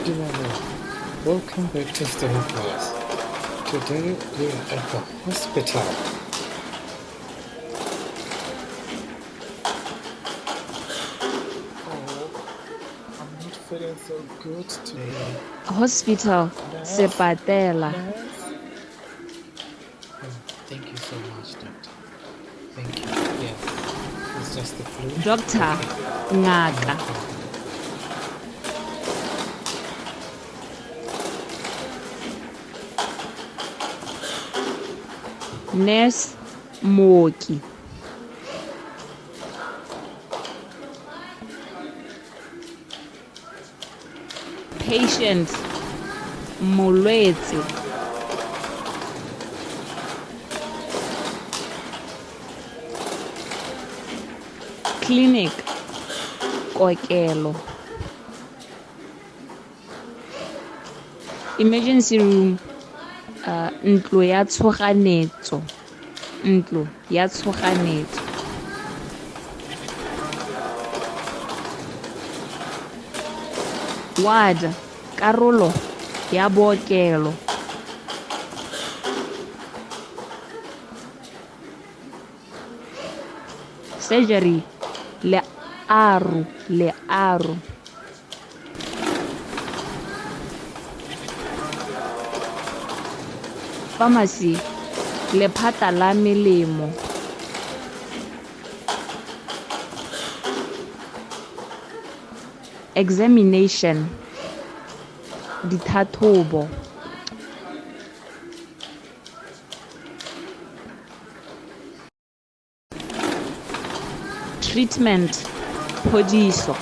Dumela. Welcome back to Story Plus. Today we are at the hospital. Oh, I'm not feeling so good today. Hospital, Nurse, sepatela. nurse. Oh, thank you so much, doctor. Thank you. Yes, it's just the flu. Doctor, Okay. ngaka. No problem. Nurse, mooki. Patient, molwetse. Clinic, kokelo. Emergency room, ntlo ya tshoganetso, ntlo ya tshoganetso. Ward, karolo ya bookelo. Surgery, learo, learo. Pharmacy, lephata la melemo. Examination, dithathobo. Treatment, phodiso.